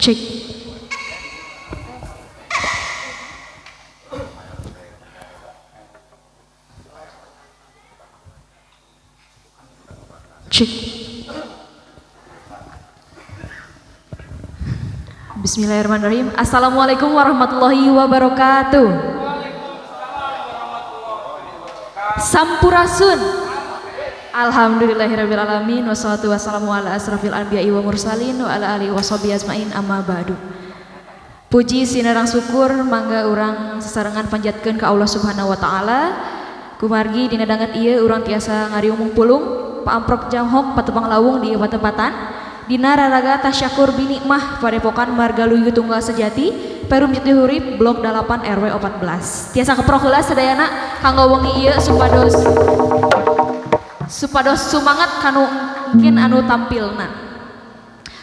Cek. Cek. Bismillahirrahmanirrahim. Assalamualaikum warahmatullahi wabarakatuh. Sampurasun. Alhamdulillahirabbil alamin wassalatu wassalamu ala asrafil anbiya'i wa mursalin wa ala alihi washabihi ajmain amma ba'du. Puji sinarang syukur mangga urang sesarengan panjatkeun ka Allah Subhanahu wa taala. Kumargi dina danget ieu urang tiasa ngariung pulung paamprok jamhok patepang lawung di patempatan dina raraga tasyakur binikmah padepokan Margaluyu Tunggal Sejati Perum Jati Hurip Blok 8 RW 14. Tiasa keprok heula sadayana kanggo wengi ieu supados supados sumangat kanu mungkin anu tampilna.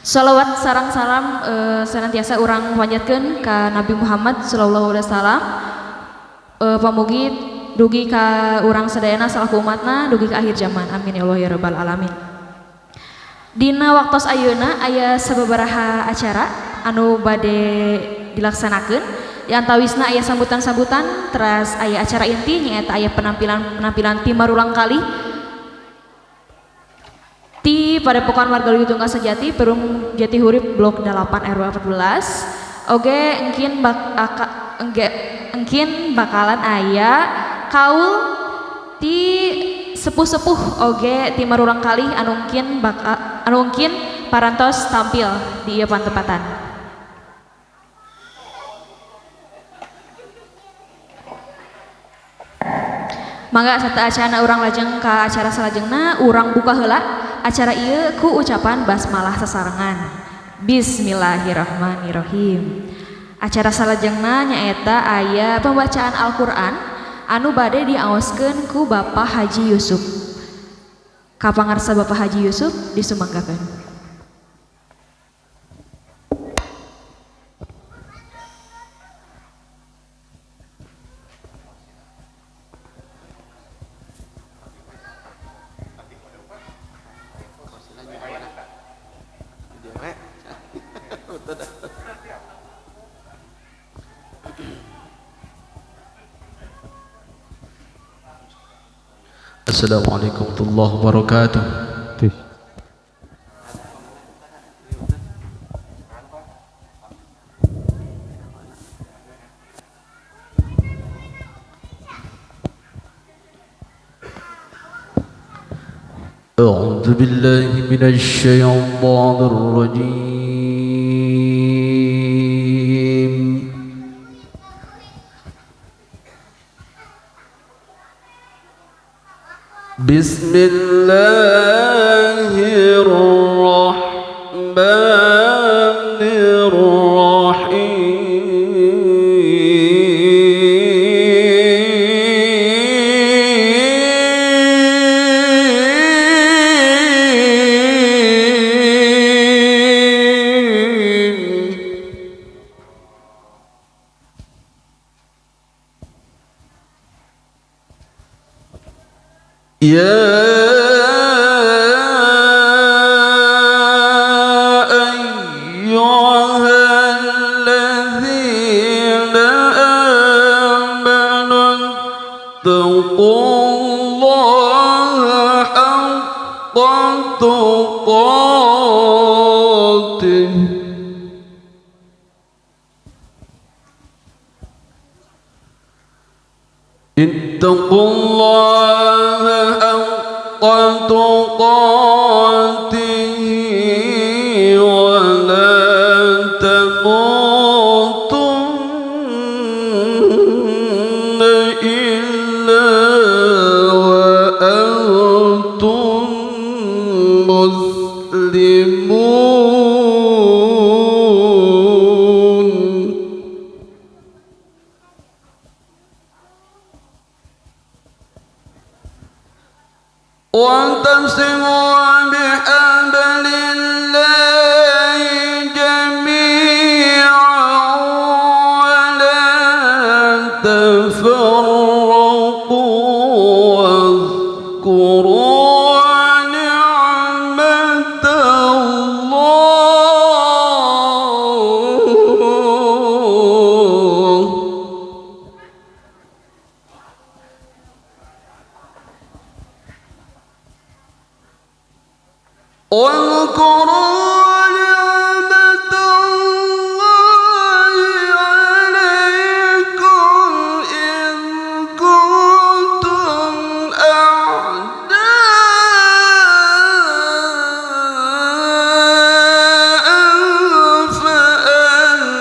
Shalawat sarang salam senantiasa urang panjatkeun ka Nabi Muhammad sallallahu alaihi wasallam. Pamugi dugi ka urang sadayana salaku umatna dugi ka akhir zaman. Amin ya Allah ya rabbal alamin. Dina waktos ayeuna aya sababaraha acara anu bade dilaksanakeun. Di antawisna aya sambutan-sambutan, teras aya acara inti nyaeta aya penampilan-penampilan tim Marulang Kali ti Padepokan Margaluyu Tunggal Sejati Perum Jati Hurip Blok 8 RW 14. Oge engkin engkin bakalan aya kaul ti sepuh-sepuh oge ti Marulang Kali anu engkin anu engkin parantos tampil di ieu pantepatan. Mangga serta acana urang lajeng ka acara salajengna urang buka heula acara ieu ku ucapan basmalah sasarengan. Bismillahirrahmanirrahim. Acara salajengna nyaeta aya pembacaan Al-Qur'an anu bade diaoskeun ku Bapak Haji Yusuf. Ka pangarsa Bapak Haji Yusuf disumanggakeun. Assalamualaikum warahmatullahi wabarakatuh. أعوذ بالله من الشيطان الرجيم. بسم الله الرحمن الرحيم. يا أيها الذين آمنوا اتقوا الله حق تقاته تقاته. اتقوا الله حق تقاته ولا تموتن إلا وأنتم مسلمون. واعتصموا بحبل الله جميعا ولا تفرقوا واذكروا نعمة الله واذكروا نعمة الله عليكم إذ كنتم أعداء فألف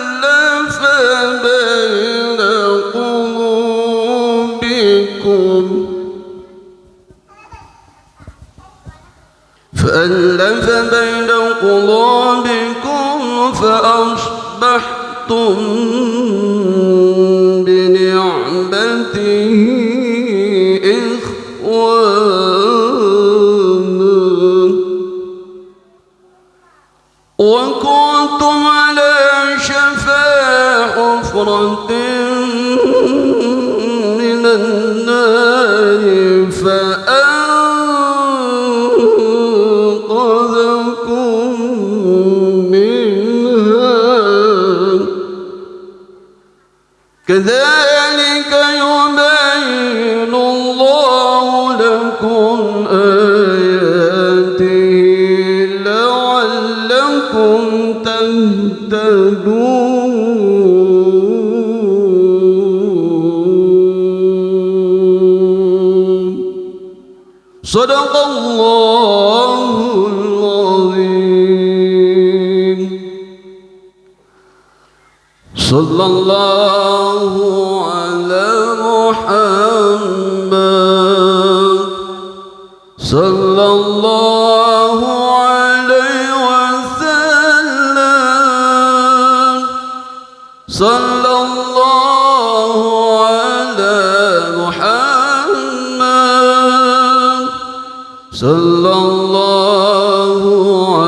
بين قلوبكم فألف بين قلوبكم فأصبحتم بنعمته إخوانا وكنتم على شفا حفرة من النار فأنقذكم منها. كذلك يبين الله لكم آياته لعلكم تهتدون. صدق الله العظيم. صلى الله على محمد صلى الله عليه وسلم. صلى الله على محمد صلى الله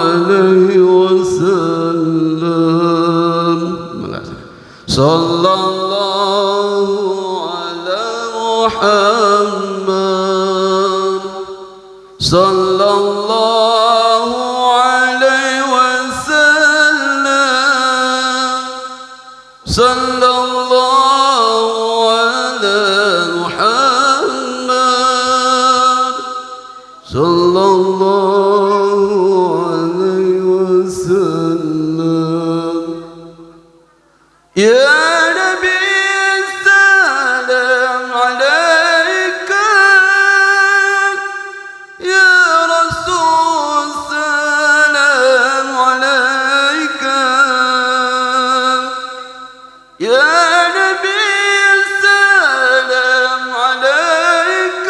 عليه وسلم. صلى الله على محمد صلى الله عليه وسلم. صلى الله على محمد صلى الله عليه وسلم. يا نبي السلام عليك يا رسول السلام عليك يا نبي السلام عليك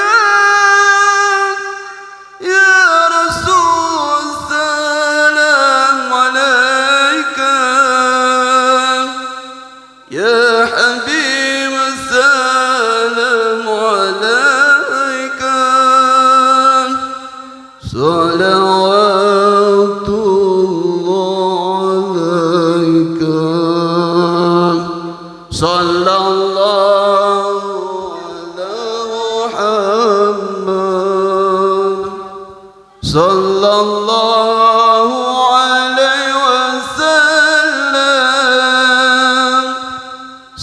يا رسول السلام عليك يا حبيب السلام عليك. صلوات الله عليك. صلى الله على محمد صلى الله عليه وسلم.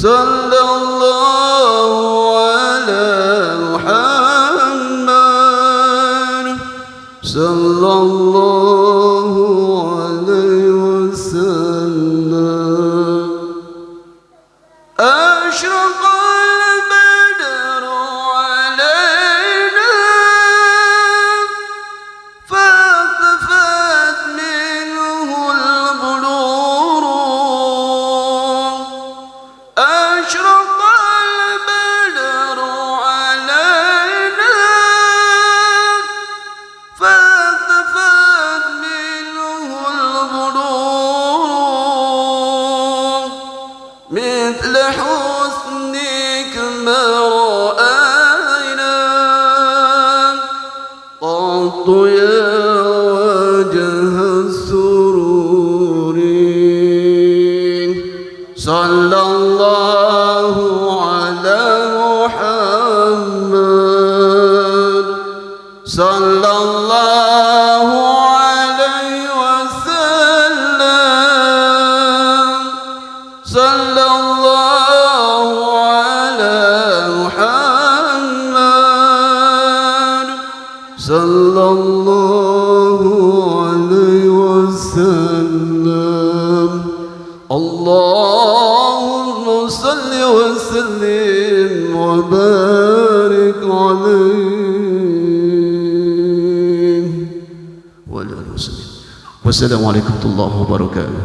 صلى الله على محمد صلى الله الله عليه وسلم. أشرق البدر علينا فاختفت منه البدور. أشرق البدر علينا فاختفت منه البدور. مثل حسنك ما رأينا قط يا وجه السرور. صلى الله على محمد صلى الله عليه وسلم. صلى الله على محمد صلى الله عليه وسلم. اللهم صل وسلم وبارك عليه وعلى آله وسلم. والسلام عليكم ورحمة الله وبركاته.